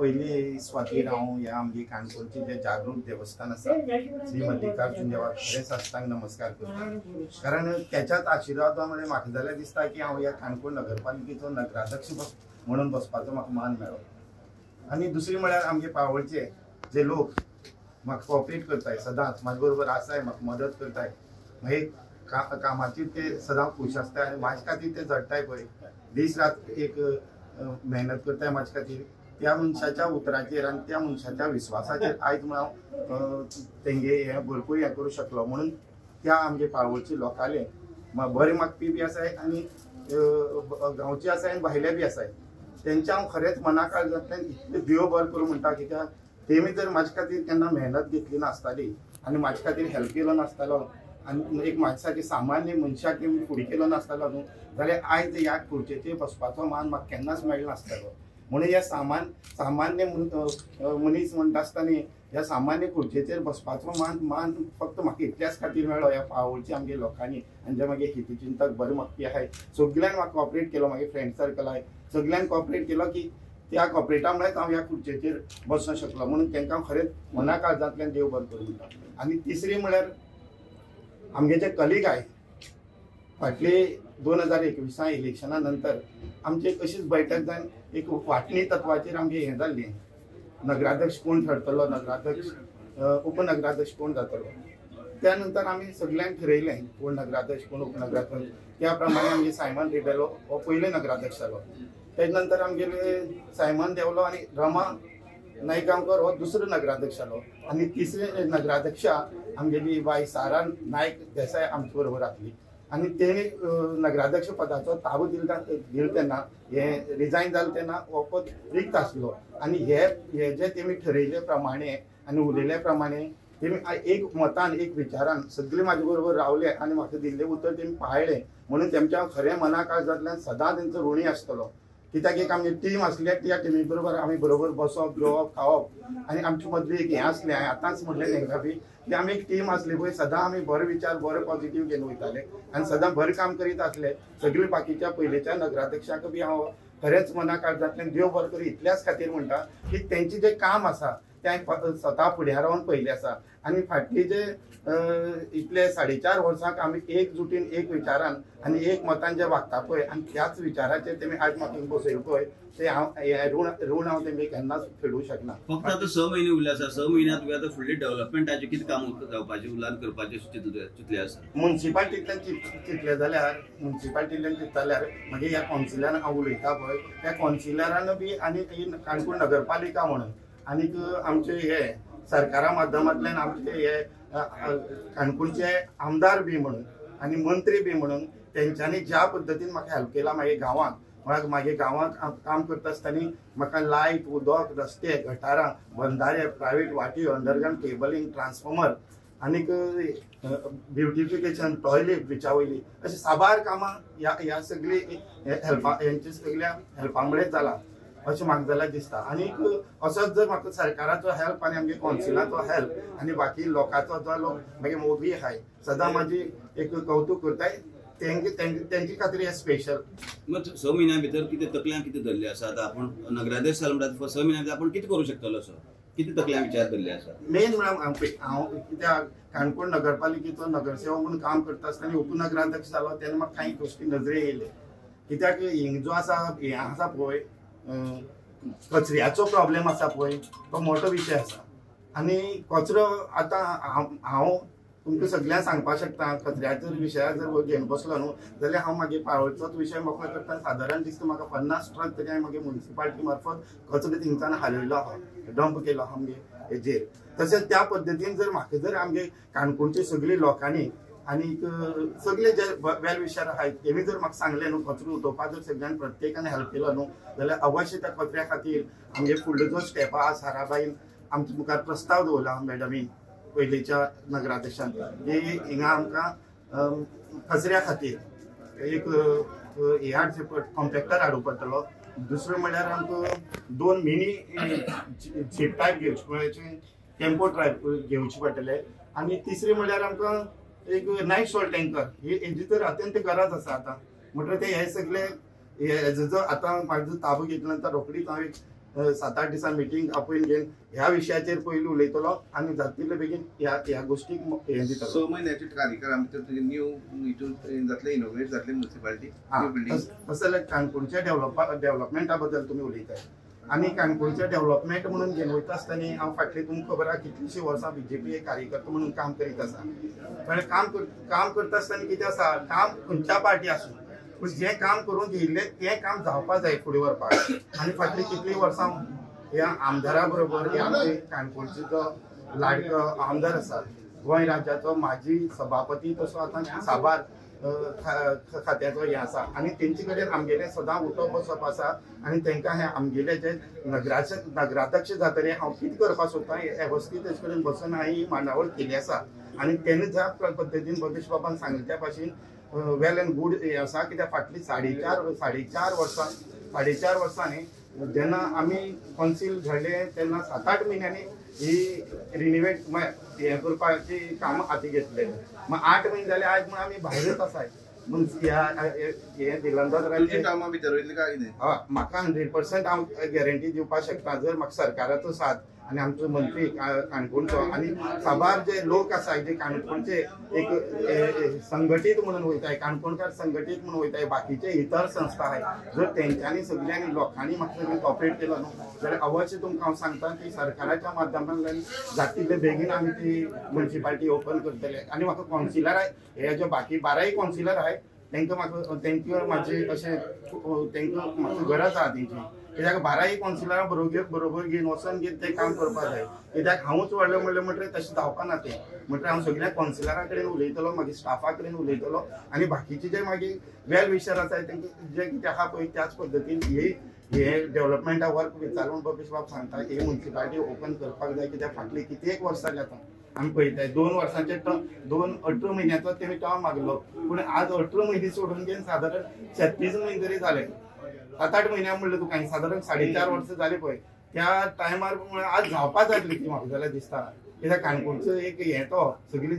पयली स्वातीर हांव ह्या आमगे काणकोणचे जे जागृत देवस्थान आसा श्री मल्लिकार्जुन देवाक खरेंच साष्टांग नमस्कार करता, कारण त्याच्याच आशिर्वादा मुळे म्हाका जाल्यार दिसता की हांव ह्या काणकोण नगरपालिकेचो नगराध्यक्ष म्हणून बसपाचो म्हाका मान मेळ्ळो। आनी दुसरी म्हळ्यार आमगे पावळचे जे लोक म्हाका कॉपरेट करताय, सदांच म्हाजे बरोबर आसाय, म्हाका मदत करताय, मागीर कामाचेर ते सदां खूश आसताय आनी म्हाजे खातीर ते झडटाय पळय, दीस रात एक मेहनत करताय म्हाजे खातीर। त्या मनशाच्या उतराचेर आनी त्या मनशाच्या विस्वासाचेर आयज हांव तेंगे हें भरपूर हें करूं शकलो, म्हणून त्या आमगे पाळवळचे लोकांले बरें मागपी बी आसाय आनी गांवचे आसाय आनी भायले बी आसाय, तेंच्या हांव खरेंच मना काळजांतल्यान इतलें देव बरें करूं म्हणटा, कित्याक तेमी जर म्हाजे खातीर केन्ना मेहनत घेतली नासताली आनी म्हाजे खातीर हेल्प केलो नासतालो आनी एक म्हाजे सारके सामान्य मनशाक तेमी फुडें केलो नासतालो न्हू, जाल्यार आयज ह्या खुर्चेचेर बसपाचो मान म्हाका केन्नाच मेळना आसतालो। म्हणून ह्या सामान्य मनीस म्हणटा आसतना ह्या सामान्य खुर्चेचेर बसपाचो मान मान फक्त म्हाका इतल्याच खातीर मेळ्ळो ह्या पावळचे आमगे लोकांनी आनी जे मागीर हितचिंतक बरें मागपी आहाय सगल्यांक म्हाका कॉपरेट केलो, मागीर फ्रेंड सर्कल आहाय सगल्यांक कॉपरेट केलो की त्या कॉपरेटा मुळेच हांव ह्या खुर्चेचेर बसूंक शकलो, म्हणून तांकां खरेंच मना काळजांतल्यान देव बरें करूं म्हणटा। आनी तिसरी म्हळ्यार आमगे जे कलीग आहाय फाटले 2021 इलेक्शना नंतर आमची एक अशीच बैठक जावन एक वांटणी तत्वाचेर आमगे हें जाल्लें, नगराध्यक्ष कोण ठरतलो, नगराध्यक्ष उपनगराध्यक्ष कोण जातलो। त्या नंतर आमी सगळ्यांक ठरयलें कोण नगराध्यक्ष कोण उपनगराध्यक्ष, त्या प्रमाणे आमगे सायमन रिबेलो हो पयले नगराध्यक्ष जालो, तेज नंतर आमगेले सायमन देवलो आनी रमा नाईक गांवकर हो दुसरो नगराध्यक्ष जालो आनी तिसरे नगराध्यक्षा आमगेली बाय सारा नायक देसाय आमचे बरोबर आसली आनी तेणी नगराध्यक्ष पदाचो ताबो दिलो तेन्ना हें रिजायन जालें तेन्ना हो पद रिक्त आसलो आनी हे जे तेमी ठरयले प्रमाणे आनी उलयले प्रमाणे तेमी एक मतान एक विचारान सगळे म्हाजे बरोबर रावले आनी म्हाका दिल्लें उतर तेमी पाळ्ळें, म्हणून तेमच्या खरें मना काळजांतल्यान सदां तेंचो ऋणी आसतलो। कित्याक एक आमची टीम आसली, त्या टिमी बरोबर आमी बरोबर बसप जेवप खावप आनी आमचे मदली एक हें आसलें, हांवें आतांच म्हणलें तेंकां बी की आमी एक टीम आसली पळय, सदां आमी बरे विचार बरे पॉझिटीव घेवन वयताले आनी सदां बरें काम करीत आसले। सगळे बाकीच्या पयलींच्या नगराध्यक्षांक बी हांव खरेंच मना काळजांतल्यान देव बरें करूं इतल्याच खातीर म्हणटा की तेंचें जें काम आसा तें हांवें स्वता फुड्यार रावन पळयलें आसा आनी फाटली जे इतले 4.5 वर्सांक आमी एकजुटीन एक विचारान आनी एक मतान जे वागता पळय आनी त्याच विचाराचेर तेमी आज म्हाका बसयलें पळय, ते हांव हें ऋण हांव तेमी केन्नाच फेडूंक शकना। फक्त आतां 6 म्हयने उरले आसा, 6 म्हयन्यांत तुवें आतां फुडले डेव्हलपमेंटाचें कितें काम जावपाचें उरलां करपाचें चिंतलें आसा? मुन्सिपालिटींतल्यान चिंतलें जाल्यार मुन्सिपालिटींतल्यान चिंतता जाल्यार मागीर ह्या कावन्सिलान हांव उलयता पळय त्या कावन्सिलरान बी आनी काणकोण नगरपालिका म्हणून आनीक आमचे हे सरकारा माध्यमांतल्यान आमचे हे काणकोणचे आमदार बी म्हणून आनी मंत्री बी म्हणून तेंच्यांनी ज्या पद्दतीन म्हाका हेल्प केला मागीर गांवांत, म्हळ्यार मागीर गांवांत काम करता आसतना म्हाका लायट, उदक, रस्ते, गटारां, बंधारे, प्रायवेट वाटी, अंडरग्रावंड केबलिंग, ट्रान्सफॉर्मर आनीक ब्युटिफिकेशन, टॉयलेट बिचा वयली अशी साबार कामां ह्या सगळी हेल्पा हेंच्या सगळ्या हेल्पा मुळेच जाला अशें म्हाका जाल्यार दिसता। आनीक असोच जर म्हाका सरकाराचो हेल्प आनी आमगे कावन्सिलाचो हेल्प आनी बाकी लोकांचो जो लोक मागीर मोगी आहाय सदां म्हाजी एक कौतूक करताय तेंचे खातीर हें स्पेशल। मग 6 म्हयन्या भितर कितें तकल्यांक कितें धरलें आसा? आतां आपूण नगराध्यक्ष जालो म्हणटा 6 म्हयन्या भितर आपूण कितें करूं शकतलो असो कितें तकल्यांक विचार धरले आसा? मेन म्हळ्यार हांव कित्याक काणकोण नगरपालिकेचो नगरसेवक म्हणून काम करता आसतना उपनगराध्यक्ष जालो तेन्ना म्हाका कांय गोश्टी नजरे येयले, कित्याक हिंग जो आसा हें आसा पळय कचऱ्याचो प्रॉब्लेम आसा पळय तो मोठो विशय आसा आनी कचरो आतां हांव तुमकां सगळ्यांक सांगपाक शकता कचऱ्याचो विशया जर घेवन बसलो न्हू जाल्यार हांव मागीर पावळचोच विशय मोकळो करता। सादारण दिसता म्हाका 50 ट्रक तरी हांवें मागीर मुन्सिपालिटी मार्फत कचरो थिंगच्यान हालयलो आहा, डंप केलो आहा आमगे हेजेर। तशेंच त्या पद्दतीन जर म्हाका जर आमगे काणकोणचे सगळे लोकांनी आनीक सगळे जे वेल विशर आहाय तेमी जर म्हाका सांगलें न्हू कचरो उठोवपाक जर सगळ्यान प्रत्येकान हेल्प केलो न्हू जाल्यार अवश्य त्या कचऱ्या खातीर आमगे फुडलो जो स्टेप आहा साराबाईन आमच्या मुखार प्रस्ताव दवरला मॅडमीन पयलींच्या नगराध्यक्षान की हिंगा आमकां कचऱ्या खातीर एक हे हाडचें कॉम्पॅक्टर हाडूंक पडटलो, दुसरें म्हणल्यार आमकां 2 मिनी जीप टायप घेवचे पडचे, टेम्पो टायप घेवचे पडटले आनी तिसरें म्हणल्यार आमकां एक नायट सॉल्ट टँकर ही हेजी तर अत्यंत गरज आसा आतां। म्हणटकीर ते हे सगळे हेजो जो आतां म्हाजो ताबो घेतल्या नंतर रोखडीच हांव एक 7-8 दिसां मिटींग आपोवन घेवन ह्या विशयाचेर पयलीं उलयतलो आनी जाता तितले बेगीन ह्या ह्या गोश्टीक हें दितलो. 6 म्हयन्याचे कार्यकाळा भितर तुजें न्यू हितून जातलें, इनोग्रेट जातलें म्युनिसिपालिटी बिल्डींग. तशें जाल्यार काणकोणच्या डेव्हलपमेंटा बद्दल तुमी उलयताय आनी काणकोणच्या डेव्हलपमेंट म्हणून घेवन वयता आसतना हांव फाटली तुमकां खबर आसा कितलींशीं वर्सां बीजेपी एक कार्यकर्तो म्हणून काम करीत आसा. पण काम करता आसतना कितें आसा, काम खंयच्या पार्टी आसूं पूण जें काम करून घेयिल्लें तें काम जावपा जाय फुडें व्हरपाक. आनी फाटलीं कितलीं वर्सां ह्या आमदारा बरोबर हे आमचे काणकोणचे जो लाडको आमदार आसा, गोंय राज्याचो माजी सभापती तसो आतां साबार खात्याचो हें आसा आनी तेंचे कडेन आमगेलें सदां उठप बसप आसा आनी तांकां हें आमगेलें जें नगराध्यक्ष जातलें हांव कितें करपाक सोदतां हें वेवस्थीत तेजे कडेन बसून हांवें ही मांडावळ केली आसा. आनी तेन्ना ज्या पद्दतीन बबेश बाबान सांगलें त्या भाशेन वेल एंड गूड हें आसा. कित्याक फाटलीं 4.5 वर्सांनी जेन्ना आमी कौन्सील घडलें तेन्ना 7-8 म्हयन्यांनी ही रिनिवेट हें करपाची कामां हाती घेतले. मागीर 8 म्हयने जाले आयज म्हण आमी भायरच आसाय म्हूण ह्या हें दिलंदाज कामां भितर वयतली काय कितें? हय, म्हाका 100% हांव गॅरंटी दिवपाक शकता. जर म्हाका सरकाराचो साथ आनी आमचो मंत्री काणकोणचो आनी साबार जे लोक आसा जे काणकोणचे एक संघटीत म्हणून वयताय, काणकोणकार संघटीत म्हणून वयताय, बाकीचे इतर संस्था आहाय, जर तेंच्यांनी सगळ्यांनी लोकांनी म्हाका सगळ्यांनी कॉपरेट केलो न्हू जाल्यार अवश्य तुमकां हांव सांगता की सरकाराच्या माध्यमांतल्यान जाता तितले बेगीन आमी ती म्युनिसिपालिटी ओपन करतले. आनी म्हाका कावन्सिलर हे जे बाकी 12 कावन्सिलर आहाय तांकां म्हाका तांकां म्हाजी अशें तांकां म्हाका गरज आहा तेंची. कित्याक 12 कावन्सिलरां बरोबर घेवन वचोन घेवन तें काम करपाक जाय. कित्याक हांवूच व्हडलें म्हणलें म्हणटकीर तशें जावपा ना तें. म्हणटकीर हांव सगळ्या कावन्सिलरां कडेन उलयतलो, मागीर स्टाफा कडेन उलयतलो आनी बाकीचे जे मागीर वेल विशर आसाय तांकां जे कितें आहा पळय त्याच पद्दतीन हे डेव्हलपमेंटा वर्क विचारून बबेश बाब सांगता ही म्युनिसिपालिटी ओपन करपाक जाय. कित्याक फाटलीं कित्येक वर्सां जाता आमी पळयताय 2 वर्सांचे टर्म 18 म्हयन्याचो तेमी टर्म मागलो पूण आज 18 म्हयने सोडून घेवन सादारण 36 म्हयने तरी जाले. 7-8 म्हयन्या म्हणलें तुका हांवें सादारण 4.5 वर्सां जाली पळय त्या टायमार आज जावपा जातली ती म्हाका जाल्यार दिसता. कित्याक काणकोणचो एक हें तो सगळी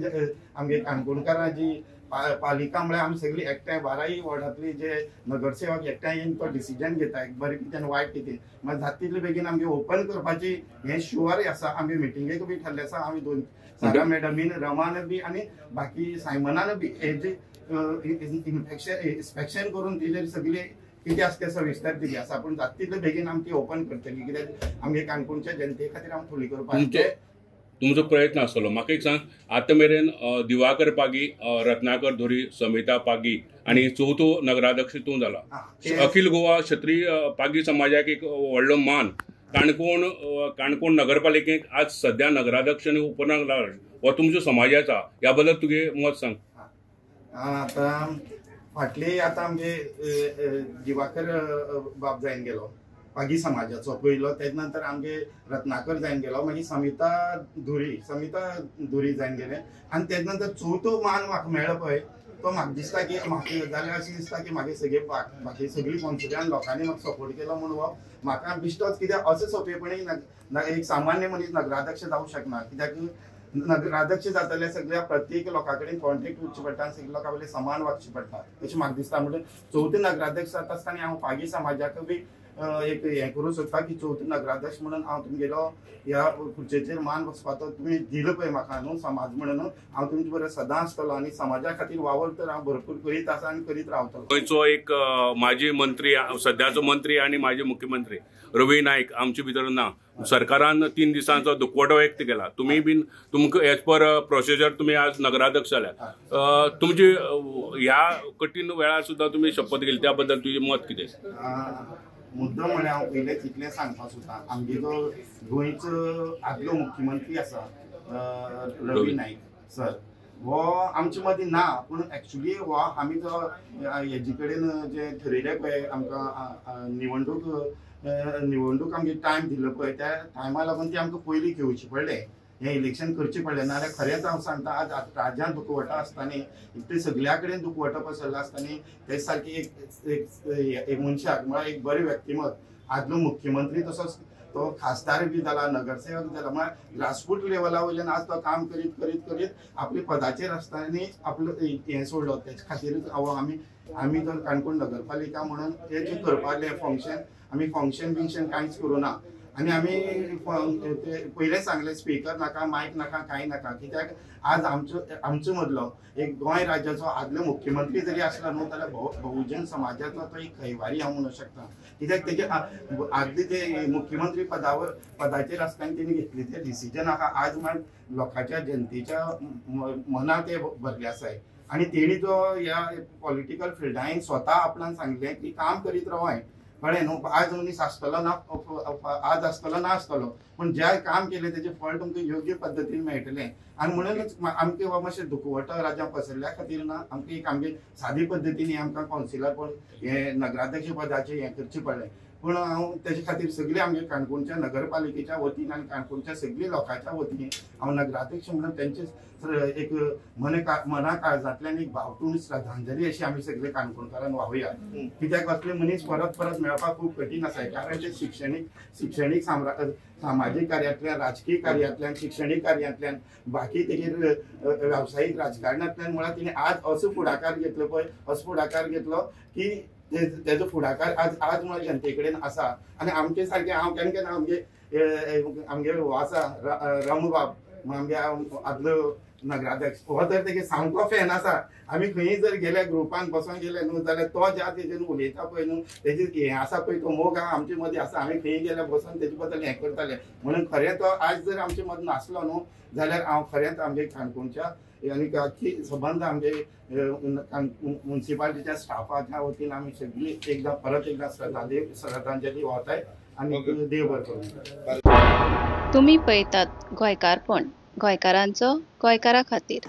आमगे काणकोणकारां जी पालिका म्हळ्यार आमी सगळी एकठांय 12 वॉर्डांतली जे नगरसेवक एकठांय येवन तो डिसिजन घेता बरें कितें आनी वायट कितें. मागीर जाता तितले बेगीन आमगे ओपन करपाची हें शुअर आसा. आमगे मिटिंगेक बी ठरलें आसा. आमी 2 सारा मॅडमीन, रमान बी आनी बाकी सायमनान बी हेजे इन्स्पेक्शन करून तेजेर सगळी कितें आसा तें सविस्तर दिली आसा. पूण जाता तितले बेगीन आमी ती ओपन करतली कित्याक आमगे काणकोणच्या जनते खातीर आमी फुडें करपाक तुमचो प्रयत्न आसतलो. म्हाका एक सांग, आतां मेरेन दिवाकर पागी, रत्नाकर धुरी, समिता पागी आनी चवथो नगराध्यक्ष तूं जाला. अखिल गोवा क्षत्रीय पागी समाजाक एक व्हडलो मान. काणकोण काणकोण नगरपालिकेक आज सद्या नगराध्यक्ष आनी उपनगराध्यक्ष हो तुमच्या समाजाचा, ह्या बद्दल तुगे मत सांग. आतां फाटली आतां आमगे दिवाकर बाब जायन गेलो पागी समाजाचो पयलो, तेज नंतर आमगे रत्नाकर जायन गेलो, मागीर समिता धुरी जायन गेले आनी तेज नंतर चवथो मान म्हाका मेळ्ळो पळय तो म्हाका दिसता की म्हाका जाल्यार अशें दिसता की म्हागे सगळे बाकी सगळी कावन्सिलरान लोकांनी म्हाका सपोर्ट केलो म्हूण हो म्हाका बिश्टोच. कित्याक अशें सोंपेपणी एक सामान्य मनीस नगराध्यक्ष जावंक शकना. कित्याक नगराध्यक्ष जातले सगळ्या प्रत्येक लोकां कडेन कॉन्टेक्ट उरचें पडटा आनी सगळ्या लोकां कडेन समान वागचें पडटा अशें म्हाका दिसता. म्हणून चवथे नगराध्यक्ष जाता आसतना हांव पागी समाजाक बी एक हें करूं सोदता की चवथो नगराध्यक्ष म्हणून हांव तुमगेलो ह्या खुर्चेचेर मान बसपाचो तुमी दिलो पळय म्हाका न्हू समाज म्हणून हांव तुमचे बरोबर सदां आसतलो आनी समाजा खातीर वावर तर हांव भरपूर करीत आसा आनी करीत रावतलो. गोंयचो एक माजी मंत्री, सद्याचो मंत्री आनी माजी मुख्यमंत्री रवी नायक आमचे भितर ना. सरकारान 3 दिसांचो दुखवटो व्यक्त केला. तुमी बीन तुमकां एज पर प्रोसिजर तुमी आज नगराध्यक्ष जाल्या, तुमची ह्या कठीण वेळार सुद्दां तुमी शपथ घेतली, त्या बद्दल तुजें मत कितें? मुद्दो म्हळ्यार हांव पयलेंच इतलें सांगपाक सोदता, आमगेलो गोंयचो आदलो मुख्यमंत्री आसा रवी नायक सर हो आमचे मदीं ना, पूण एक्चुली हो आमी जो हेजे कडेन जे ठरयलें पळय आमकां निवडणूक आमगे टायम दिलो पळय त्या टायमा लागून ती आमकां पयलीं घेवची पडलें, हें इलेक्शन करचें पडलें. नाजाल्यार खरेंच हांव सांगता आज राज्यांत दुखवटा आसतना इतले सगळ्या कडेन दुखवटो पसरला आसतना ते सारकी एक मनशाक म्हळ्यार एक बरें व्यक्तिमत्व आदलो मुख्यमंत्री तसोच तो खासदार बी जाला, नगरसेवक जाला, म्हळ्यार ग्रासरूट लेवला वयल्यान आज तो काम करीत करीत करीत आपल्या पदाचेर आसतना आपलो हें सोडलो. तेजे खातीरूच हांव आमी आमी तर काणकोण नगरपालिका म्हणून हे जे करपाचें फंक्शन आमी फंक्शन बिंक्शन कांयच करूं ना. आनी आमी पयलें सांगलें स्पिकर नाका, मायक नाका, कांय नाका, कित्याक आज आमचो आमचो मदलो एक गोंय राज्याचो आदलो मुख्यमंत्री जरी आसलो न्हू जाल्यार बहुजन समाजाचो तो एक कैवारी हांव म्हणूंक शकता. कित्याक तेजे आदले ते मुख्यमंत्री पदावर पदाचेर आसतना तेणी घेतले ते डिसिजन आहा आज मात लोकांच्या जनतेच्या मनात ते भरले आसाय. आनी तेणी जो ह्या पॉलिटिकल फिल्डान स्वता आपणान सांगलें की काम करीत रावाय, कळ्ळें न्हू, आज मनीस आसतलो ना आज आसतलो ना आसतलो, पूण जे काम केलें तेजें फळ तुमकां योग्य पद्दतीन मेळटलें. आनी म्हणूनच आमकां हो मातशें दुखवटो राज्यां पसरल्या खातीर ना आमकां एक आमगे सादी पद्दतीन आमकां कावन्सिलर पण हें नगराध्यक्ष पदाचें हें करचें पडलें. पूण हांव तेजे खातीर सगळीं आमगे काणकोणच्या नगरपालिकेच्या वतीन आनी काणकोणच्या सगळीं लोकांच्या वतीन हांव नगराध्यक्ष म्हणून तेंचे एक मना काळजांतल्यान एक भावपूर्ण श्रद्धांजली अशी आमी सगळे काणकोणकारांक वाहूया. कित्याक असले मनीस परत परत मेळपाक खूब कठीण आसा, कारण ते शिक्षणीक सामाजीक कार्यांतल्यान, राजकीय कार्यांतल्यान, शिक्षणीक कार्यांतल्यान, बाकी तेजेर वेवसायीक राजकारणांतल्यान म्हळ्यार तिणें आज असो फुडाकार घेतलो पळय, असो फुडाकार घेतलो की तेजो फुडाकार आज आज म्हळ्यार जनते कडेन आसा. आनी आमचे सारके हांव केन्ना केन्ना आमगे आमगे हो आसा रमबाब आमगे आदलो नगराध्यक्ष, हो तर तेगे सामको फॅन आसा. आमी खंयी जर गेले ग्रुपान बसोन गेले न्हू जाल्यार तो ज्या तेजेन उलयता पळय न्हू तेजे हें आसा पळय तो मोग आहा आमचे मदीं आसा. आमी खंयी गेले बसोन तेजे बद्दल हें करताले. म्हणून खरें तो आज जर आमचे मदीं नासलो न्हू जाल्यार हांव खरेंच आमगे काणकोणच्या आनी आख्खी सबंद आमगे मुन्सिपालिटीच्या स्टाफाच्या वतीन आमी सगळीं एकदां परत एकदां श्रद्धांजली वाहताय आनी देव बरें करूं. तुमी पळयतात गोंयकारपण, गोंयकारांचो गोंयकारा खातीर.